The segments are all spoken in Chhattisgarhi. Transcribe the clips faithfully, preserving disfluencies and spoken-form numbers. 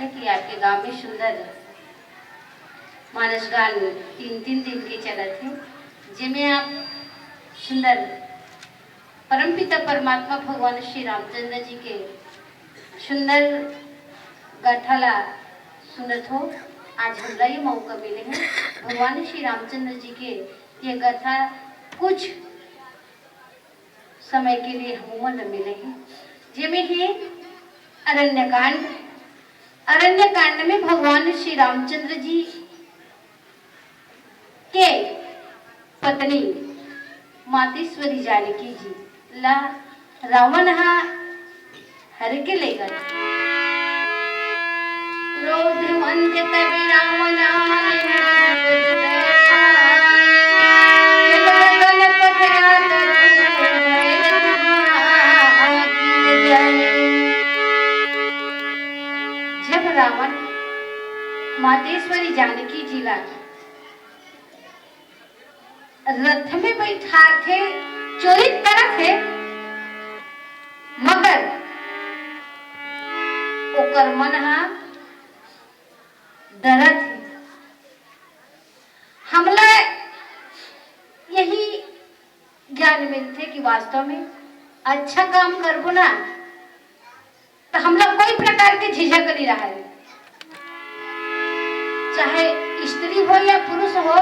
कि आपके गांव में सुंदर मानस गान तीन तीन दिन के चलत हे, जेमे आप सुंदर परमपिता परमात्मा भगवान श्री रामचंद्र जी के सुंदर गाथा ला सुनत हो। आज हमला ये मौका मिले हे भगवान श्री रामचंद्र जी के ये गाथा कुछ समय के लिए हमन ला मिले हे, जेमे हे अरण्यकांड। अरण्यकांड में भगवान श्री रामचंद्र जी के पत्नी मातेश्वरी जानकी जी ला रावण हा हर के ले गए। क्रोधवंत तब रावण आए गगन पथ रात रूप भय रथ महाकीर्ति। जब रावण मातेश्वरी जानकी जी ला रथ में बैठारथे, चोरी करत हे, मगर ओकर मन हा डरत हे। हमला यही ज्ञान मिलथे कि वास्तव में अच्छा काम करबो ना, त हमला कोई प्रकार के झिझक नइ रहय, चाहे स्त्री हो या पुरुष हो,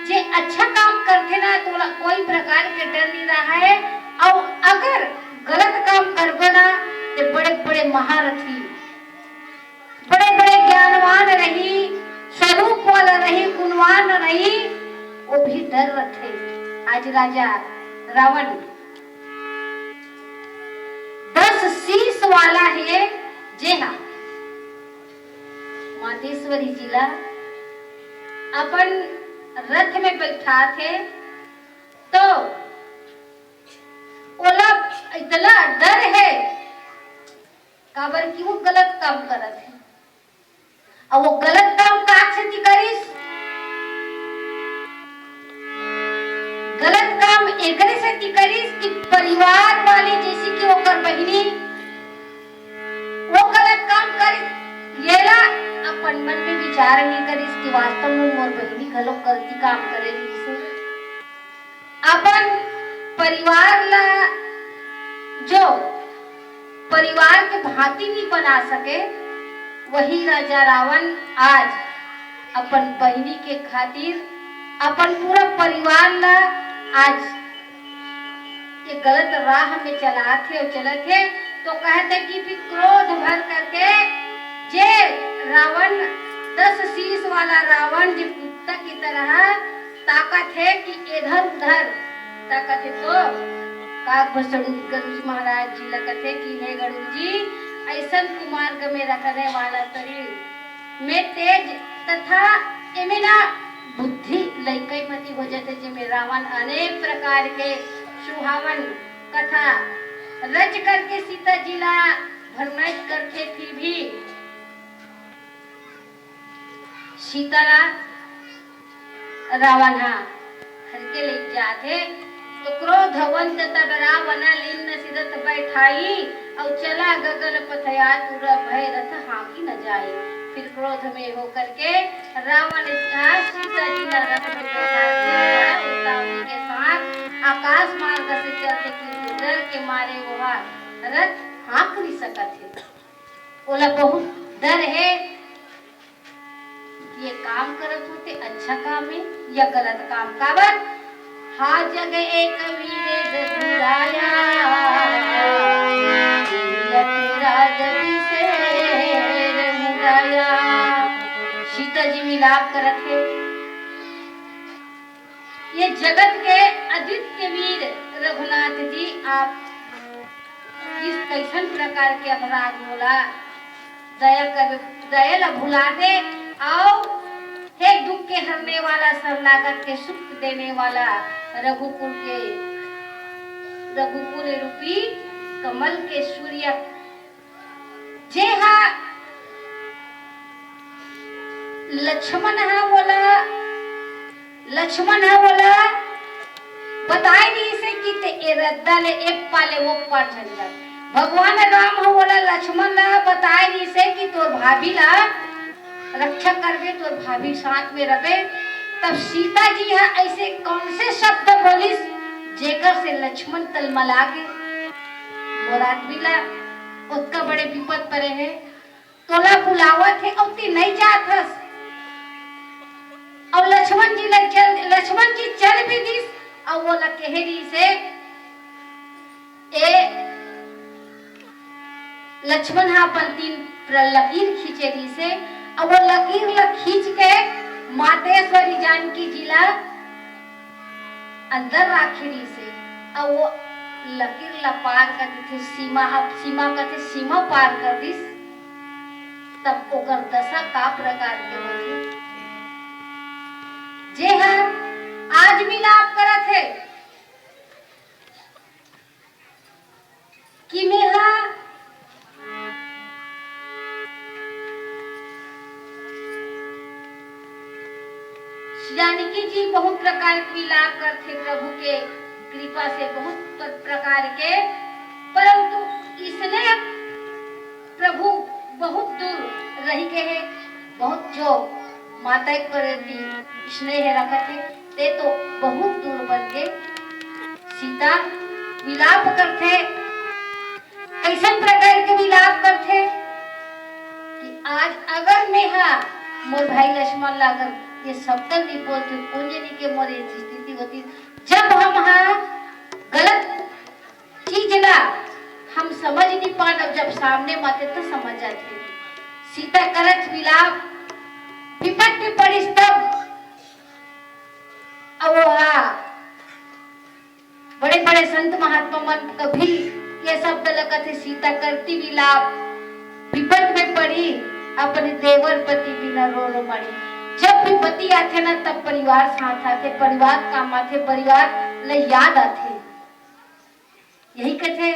जे अच्छा काम करथे ना, त ओला कोई प्रकार के डर नइ रहय। अउ अगर गलत काम करबो ना, त बड़े-बड़े महारथी, बड़े-बड़े ज्ञानवान रही, स्वरूप वाला रही, गुणवान रही, वो भी डर रथे। आज राजा रावण दस शीश वाला हे, जे हा मातेश्वरी जी ला अपन रथ में बैठाथे, तो ओला इतना डर हे, काबर कि वो गलत काम करत हे। अउ वो गलत काम का सेती करिस? गलत काम एकरे सेती करिस कि परिवार वाले, जैसे कि ओकर बहिनी, वो गलत काम करिस, येला अपन मन में विचार नइ करिस कि वास्तव में मोर बहिनी घलो गलती काम करे रहिस हे। अपन परिवार ला जो परिवार के भांति नइ बना सके, वही राजा रावण आज अपन बहिनी के खातिर अपन पूरा परिवार ला आज ये गलत राह में चलात हे अउ चलत हे, तो कहत हे कि भी क्रोध भर करके जे रावण, दस शीश वाला रावण जे कुत्ता की तरह ताकत हे कि इधर उधर ताकत हे, तो काकभूषण गरुड़ महाराज जी ला कथे कि हे गरुड़ जी, ऐसन कुमार्ग में रखने वाला शरीर में तेज तथा एमे ना बुद्धि लइकई मती हो जाथे, जेमे रावण अनेक प्रकार के सुहावन कथा रच करके सीता जी ला भ्रमित करथे, फिर भी सीता ला रावण हा हर के लेके जाथे। तो क्रोधवंत तब रावण लीन सिरत बैठाई, अउ चला गगन पथ आतुर भय रथ हाँकी न जाई। फिर क्रोध में होकर के रावण सीता जी ला रथ में बैठा के बड़ा उतावली के साथ आकाश मार्ग से चलथे, किंतु डर के मारे वो हा रथ हाँक नहीं सकत हे। ओला बहुत डर हे कि ये काम करत हो ते अच्छा काम हे या गलत काम। काबर? हा जग एक वीर रघुराया, अति राज विशेष मुराया। सीता जी विलाप करत हे। ये जगत के अद्वितीय वीर रघुनाथ जी, आप इस कैसन प्रकार के अपराध मोला दया कर, दया ला भुला दे, अउ हे दुख के हरने वाला, शरणागत के सुख देने वाला रघुकुल के, रघुकुल रूपी कमल के सूर्य, जे हा लक्ष्मण हा ओला, लक्ष्मण हा ओला बताए दिस हे कि ते ए रद्दा ले ए पार ले ओ पार झन जा। भगवान राम ह ओला लक्ष्मण ला बताए रिहिसे कि तोर भाभी ला रक्षा करबे, तोर भाभी साथ में रबे। तब सीता जी ह ऐसे कौन से शब्द बोलिस जेकर से लक्ष्मण तलमला गे? मोर आदमी ला ओतका बड़े विपद परे हे, तोला बुलावत हे, अउ ते नइ जात हस। अउ लक्ष्मण जी ला चल, लक्ष्मण जी चल भी दिस, अउ ओला कहे रिहिसे, ए, लक्ष्मण ह अपन तीन प्र-, लकीर खींचे रिहिसे, अउ वो लकीर ला खींच के मातेश्वरी जानकी जी ला अंदर राखे रिहिसे, अउ वो लकीर ला पार कर देथे, सीमा, अब सीमा कथे, सीमा पार कर दिस, तब ओकर दशा का प्रकार के होथे? जे ह आज विलाप करत हे कि मेहा जानकी जी बहुत प्रकार के विलाप करथे प्रभु के कृपा से, बहुत प्र-, प्रकार के, परंतु इसने प्रभु बहुत दूर रहि गे हे, बहुत जो माता के प्रति स्नेह रखत हे, ते तो बहुत दूर बन गे। सीता विलाप करथे, कइसन प्रकार के विलाप करथे कि आज अगर मेहा मोर भाई लक्ष्मण ला अगर ये शब्द नइ बोलते, कोन जनी के मोर ये स्थिति होती। जब हम हा गलत चीज ला हम समझ नइ पान, अब जब सामने म आथे त समझ आथे। सीता करत विलाप, विपत्ति पड़िस तब, अब वो हा बड़े बड़े संत महात्मा मन कभी ये शब्द ल कथे, सीता करती विलाप, विपत में पड़ी, अपने देवर पति बिना रो रो मरी। जब विपत्ति आथे ना, तब परिवार साथ आथे, परिवार काम आथे, परिवार ल याद आथे। यही कथे,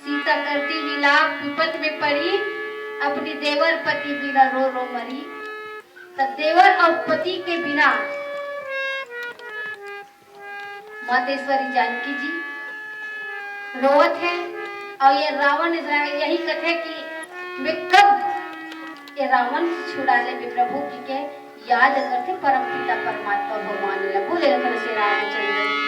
सीता करती विलाप, विपत में पड़ी, अपनी देवर पति बिना रो रो मरी। त देवर अउ पति के बिना मातेश्वरी जानकी जी रोवत हे। अउ ये रावण इस-, यही कथे कि मैं कब ये रावण से छुड़ा लेबे प्रभु, कि के याद करथे परम पिता परमात्मा भगवान ला। बोले लखन से रामचंद्र की।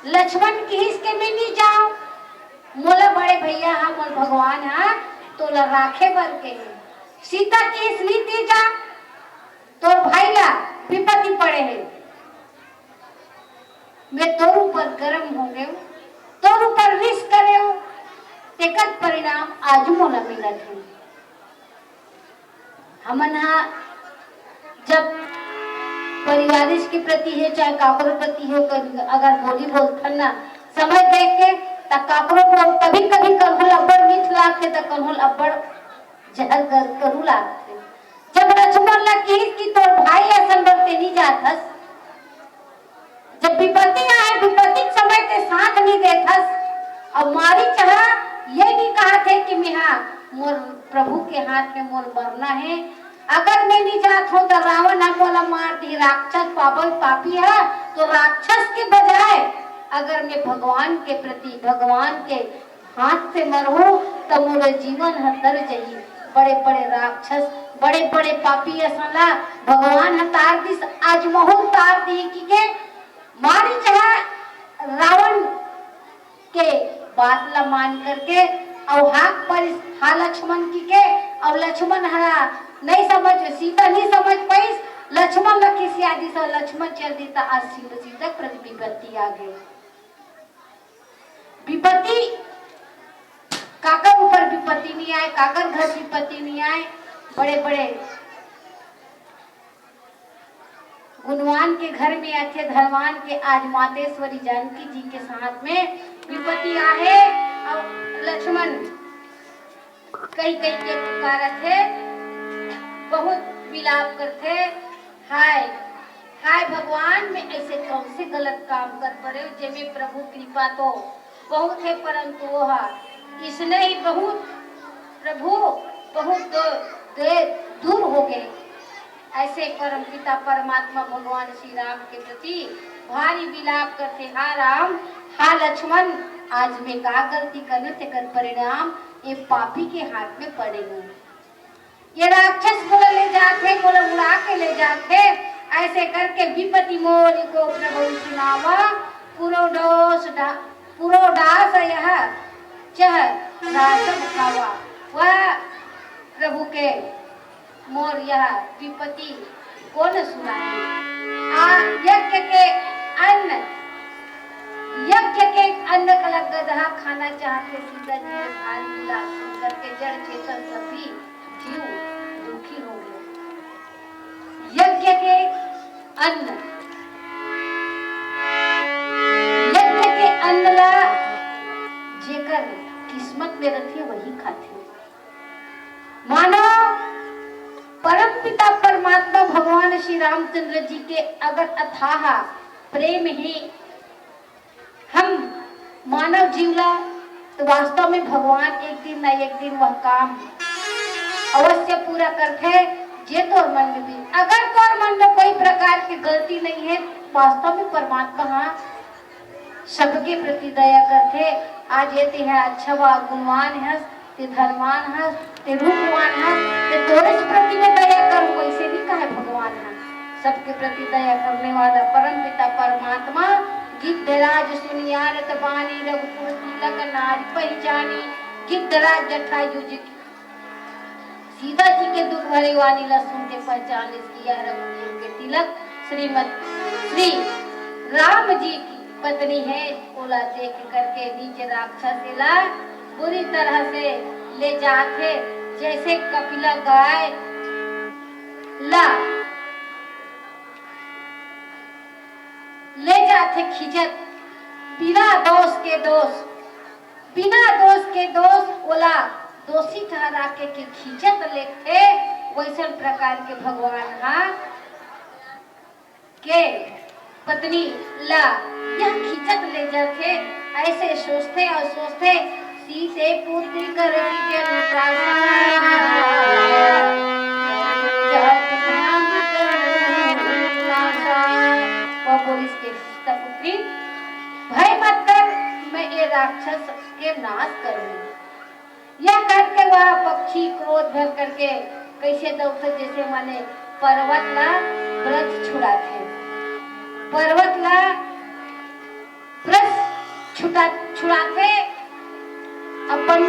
लक्ष्मण किहिस के मैं नी जांव, मोला बड़े भैया हा, मोर भगवान हा तोला राखे बर के हे। सीता किहिस नी ती जा, तोर भाई ला विपत्ति पड़े हे, मैं तोर ऊपर गरम हो गेंव, तोर ऊपर रिस करेंव, तेकर परिणाम आज मोला मिलत हे। हमन हा जब परिवारिश के प्रति हे, चाहे काकरो प्रति हे, अगर बोली बोलथन ना समय देख के, त काकरो को कभी-कभी कन्हू ल अब्बड़ मीठ लागथे, त कन्हू ल अब्बड़ जहर कर-, करू लागथे। जब लक्ष्मण ला किहिस कि तोर भाई असन बर ते नी जाथस, जब विपत्ति आए, विपत्ति के समय ते साथ नी देथस, अउ मारीच हा ये नी कहत हे कि मैं हा मोर प्रभु के हाथ में मोर मरना हे, अगर मैं नी जात हों त रावण हा मोला मार दी, राक्षस पापी, पापी हा, तो राक्षस के बजाय अगर मैं भगवान के प्रति, भगवान के हाथ से मरहूं त मोर जीवन ह तर जही। बड़े बड़े राक्षस, बड़े बड़े पापी असन ला भगवान ह तार दिस, आज महूं ल तार दी कि के मारीच हा रावण के बात ला मान करके अउ हाक परिस हा लक्ष्मण कि के, अउ लक्ष्मण हा नहीं समझ, सीता नहीं समझ पाइस, लक्ष्मण ला खिसिया दिस अउ लक्ष्मण चल दिस त आज सीता, सीता प्रति विपत्ति आ गे। विपत्ति काकर ऊपर विपत्ति नहीं आए, काकर घर विपत्ति नहीं आए। बड़े बड़े गुणवान के घर में आथे धनवान के, आज मातेश्वरी जानकी जी के साथ में विपत्ति आहे। अउ लक्ष्मण कहि कहि के पुकारत हे, बहुत विलाप करथे, हाय, हाय भगवान, मैं ऐसे कौन से गलत काम कर पड़े, जेमे प्रभु कृपा तो बहुत है, परंतु वो हा इसने ही बहुत, प्रभु बहुत दो, दे, दूर हो गए। ऐसे परम पिता परमात्मा भगवान श्री राम के प्रति भारी विलाप करथे, हा राम, हा लक्ष्मण, आज मैं का गलती करने, तेकर परिणाम ये पापी के हाथ में पड़े हूँ। ये राक्षस मोला ले जाथे, मोला उड़ा के ले जाथे। ऐसे करके विपति मोर को प्रभु सुनावा, पुरोडास डा-, पुरोडास यह चह रासव खावा। वह प्रभु के मोर यह विपति कोन सुनाही? आ यज्ञ के अन्न, यज्ञ के अन्न कला गदहा खाना चाहथे। सीता जी के भारी विलाप सुन करके जड़ चेतन सभी जीव दुखी हो गए। यज्ञ के अन्न, यज्ञ के अन्न ला जेकर किस्मत में रथे वही खाथे। मानो परम पिता परमात्मा भगवान श्री रामचंद्र जी के अगर अथाह प्रेम हे, हम मानव जीव ला तो वास्तव में भगवान एक दिन ना एक दिन वह काम अवश्य पूरा करथे। जे तोर मन में भी, अगर तोर मन में कोई प्रकार की गलती नहीं है, वास्तव में परमात्मा हा सबके प्रति दया करथे। आज ये तेहा अच्छा वा, गुणवान हस, ते धनवान हस, ते रूपवान हस, ते तोरेच प्रति में दया कर, वैसे नहीं कहे भगवान हा। सबके प्रति दया करने वाला परम पिता परमात्मा। गिद्धराज सुनियारत बानी, रघुकुल तिलक नारी पहिचानी। गिद्धराज जटायु जी की सीता जी के दुख भरी वाणी ला सुन के पहचान लिस कि यह रघुकुल के तिलक श्रीमद श्री राम जी की पत्नी है। ओला देख करके नीच राक्षस एला बुरी तरह से ले जाथे, जैसे कपिला गाय ला ले जाथे खींचत, बिना दोष के दोष, बिना दोष के दोष ओला दोषी ठहरा के, के खींचत लेथे, वैसन प्रकार के भगवान हा के पत्नी ला यह खींचत ले जाथे। ऐसे सोचथे अउ सोचथे, सीते पुत्र कर की जन त्रासा, जहाँ तुम नाम करो नासा। वह बोलिस के सीता पुत्री, भय मत कर, मैं ये राक्षस के नाश करूँ। यह करके वह पक्षी क्रोध भर करके कैसे दौड़थे, जैसे माने पर्वत ला ब्रज छुड़ाथे, पर्वत ला ब्रज छुटा छुड़ाथे। अपन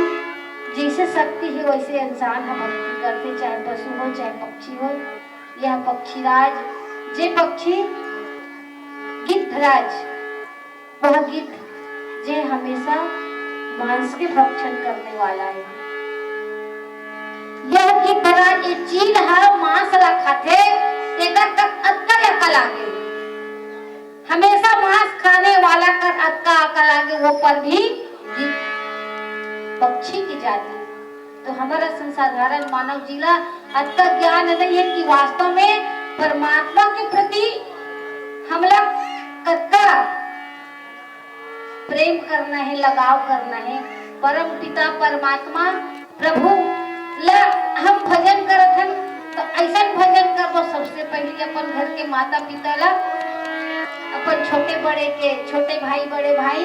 जैसे शक्ति हे वैसे इंसान ह भक्ति करथे, चाहे पशु हो चाहे पक्षी हो। यह पक्षीराज, जे पक्षी गिद्धराज, वह गिद्ध जे हमेशा मांस के भक्षण करने वाला है। यह गिद्धराज, ये चील ह मांस ला खाथे, तेकर कर अतका अकल आगे। हमेशा मांस खाने वाला कर अतका अकल आगे, वो पर भी गिद्ध, पक्षी की जाति। तो हमर असन साधारण मानव जी ला अतका ज्ञान नहीं है कि वास्तव में परमात्मा के प्रति हमला कतका प्रेम करना है, लगाव करना है। परम पिता परमात्मा प्रभु ला हम भजन करत हन, तो ऐसन भजन करबो, सबसे पहले अपन घर के माता पिता ला, अपन छोटे बड़े के, छोटे भाई बड़े भाई,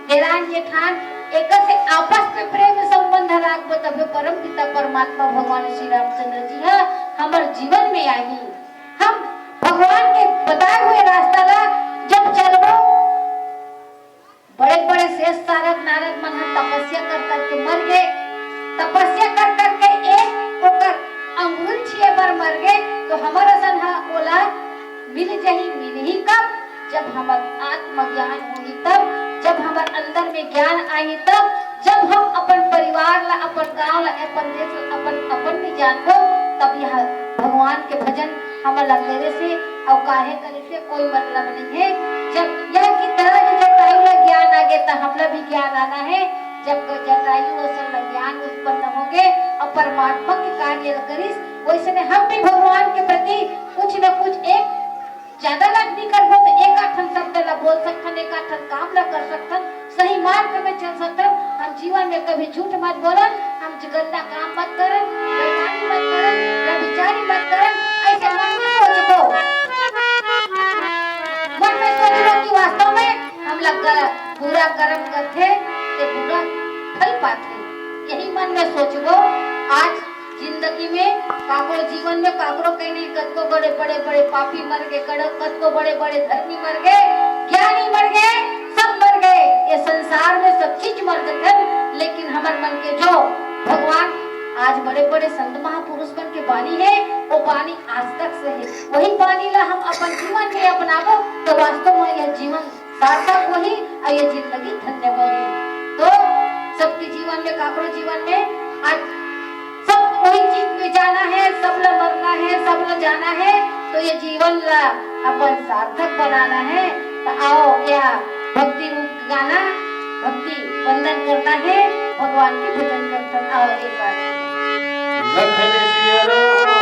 देरान जेठान, एकर से आपस में प्रेम संबंध राखबो, तबे परम पिता परमात्मा भगवान श्री रामचंद्र जी ह हमर जीवन में आही। हम भगवान के बताए हुए रास्ता ला जब चलबो, बड़े बड़े श्रेष्ठ सारद नारद मन ह तपस्या कर करके मर गे, तपस्या कर करके एक ओकर अंगुल छिए बर मर गे, तो हमर असन ह ओला मिल जही, मिलही कब? जब हमर आत्मज्ञान होही तब, जब हमर अंदर में ज्ञान आही तब, जब हम अपन परिवार ला, अपन गांव ला, अपन देश ला, अपन अपन में जानबो, तब यह भगवान के भजन हमन ला करे से अउ काहे करे से कोई मतलब नहीं है। जब यह गिद्धराज जटायु ला ज्ञान आगे, त हमला भी ज्ञान आना है। जब जटायु असन ला ज्ञान उत्पन्न होगे अउ परमात्मा के कार्य ला करिस, वैसने हम भी भगवान के प्रति कुछ न कुछ एक ज्यादा लगनी करबो तो एक आठन शब्द ला बोल सकथन, एक आठन काम ला कर सकथन, सही मार्ग में चल सकथन। हम जीवन में कभी झूठ मत बोलन, हम गंदा काम मत करन, बेईमानी मत करन, व्यभिचारी मत करन, ऐसे मन में सोचबो, मन में सोचबो कि वास्तव में हम लग बुरा कर्म करथे ते बुरा फल पाथे। यही मन में सोचबो। आज जिंदगी में काकरो जीवन में काकरो कहीं नहीं, कतको बड़े बड़े बड़े पापी मर गए, कड़- कतको बड़े बड़े धर्मी मर गए, ज्ञानी मर गए, सब मर गए। ये संसार में सब चीज मर गए, लेकिन हमर मन के जो भगवान आज बड़े बड़े संत महापुरुष मन के बानी है, वो बानी आज तक से है। वही बानी ला हम अपन जीवन में अपनाबो तो वास्तव में यह जीवन सार्थक होही अउ ये जिंदगी धन्य होही। तो सबके जीवन में, काकरो जीवन में आज सब वही चीज में जाना है, सब ला मरना है, सब ला जाना है, तो ये जीवन ला अपन सार्थक बनाना है। तो आओ, या भक्ति रूप गाना, भक्ति वंदन करना है, भगवान के भजन करना। आओ एक बार। लखन सिया राम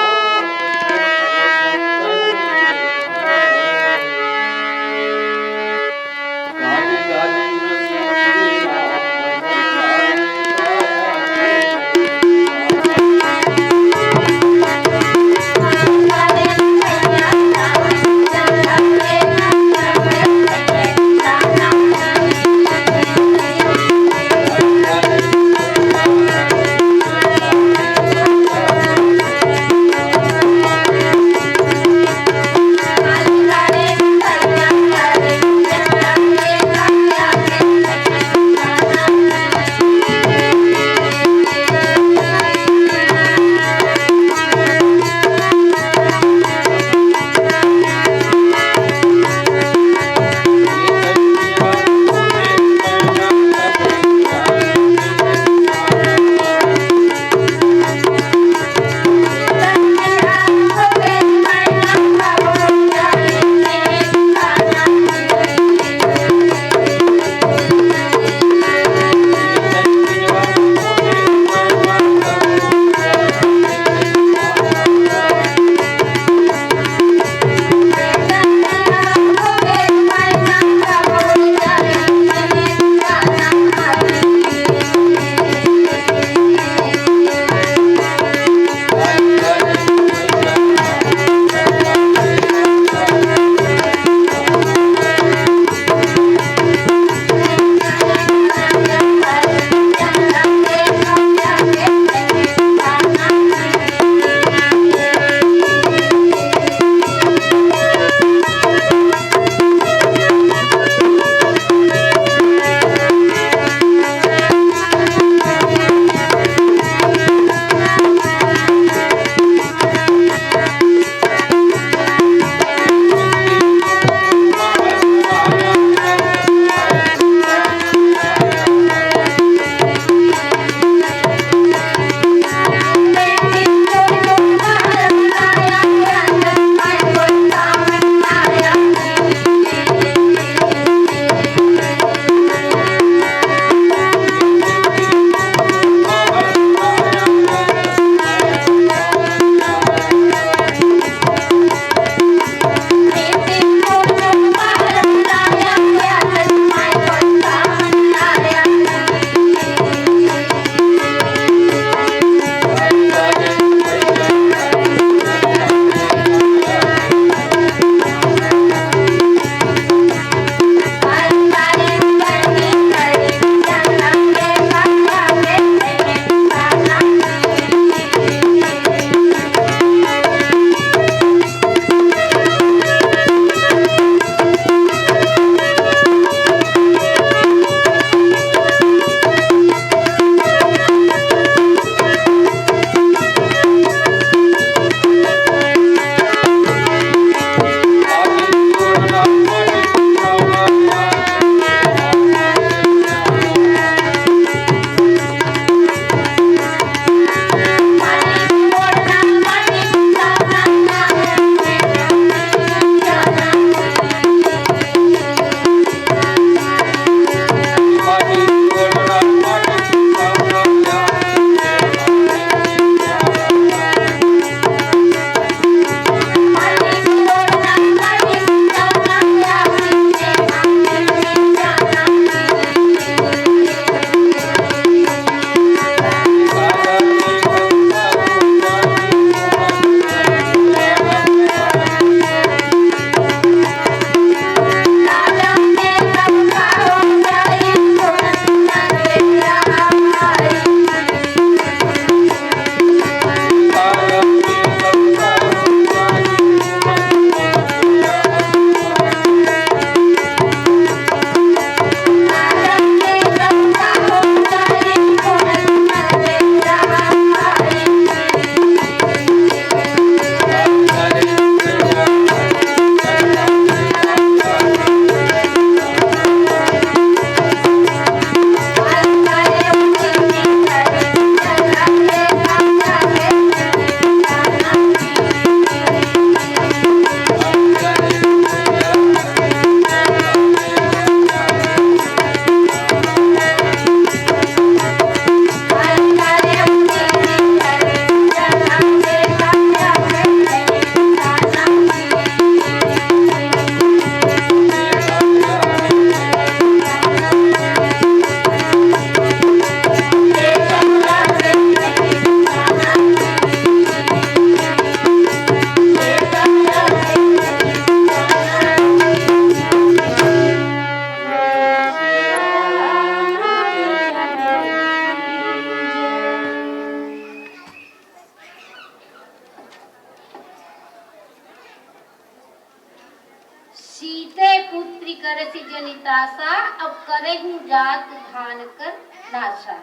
जनितासा, अब करे हूँ जात धान कर नासा।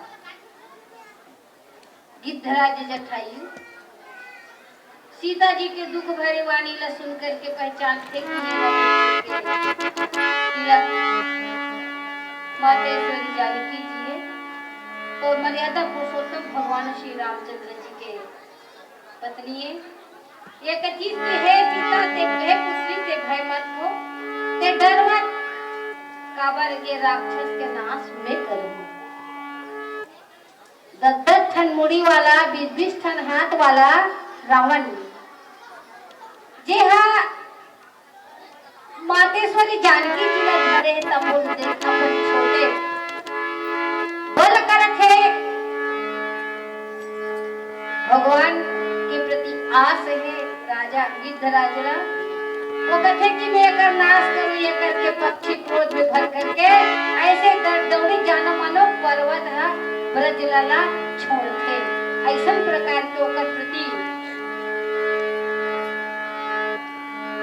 गिद्धराज जटायु सीता जी के दुख भरे वाणी ला सुन करके पहचानथे कि ये तीरथ मातेश्वरी जानकी जी हे। तो मर्यादा पुरुषोत्तम भगवान श्री रामचंद्र जी के पत्नी हे। ये कथी कि हे सीता, ते, हे पुत्री, ते भय मत हो, ते डर मत, काबर ये राक्षस के नाश मैं करूँ। दस दस ठन मुड़ी वाला, बीस बीस ठन हाथ वाला रावण, जे हा मातेश्वरी जानकी जी ला धरे हे, तब बोल दे, अपन छोटे बल करत हे, भगवान के प्रति आस हे राजा गिद्धराज ला। वो कथे कि मैं एकर नाश करूं, ये करके पक्षी क्रोध में भर करके ऐसे दर दौड़ी जानो मानो पर्वत ह ब्रज लला छोड़थे। ऐसन प्रकार के ओकर प्रति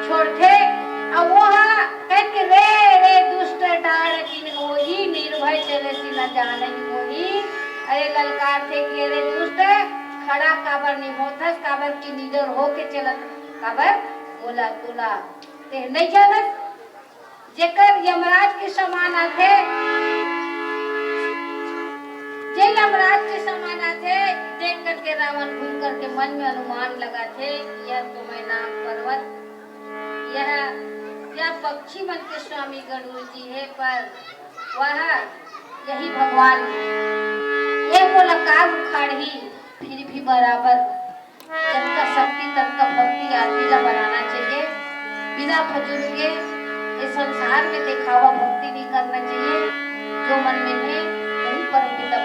छोड़थे। अउ वो ह कहे कि रे, रे दुष्ट डार किन मोही, निर्भय चले सिन जानहि मोही। अरे ललकारथे कि अरे दुष्ट, खड़ा काबर नहीं होथस, काबर कि निडर होके चलत, काबर बोला तोला ते नहीं जानत। जेकर यमराज के समान आथे, जे यमराज के समान आथे, देख करके रावण घूम करके मन में अनुमान लगाथे कि यह तो मैं नाग पर्वत, यह, यह पक्षी मन के स्वामी गरुड़ जी हे, पर वह यही भगवान हे। ये मोला का उखाड़ही, फिर भी बराबर जतका शक्ति ततका भक्ति आदमी ला बनाना चाहिए। बिना फजूल के ये संसार में दिखावा भक्ति नहीं करना चाहिए। जो मन में है वही परम पिता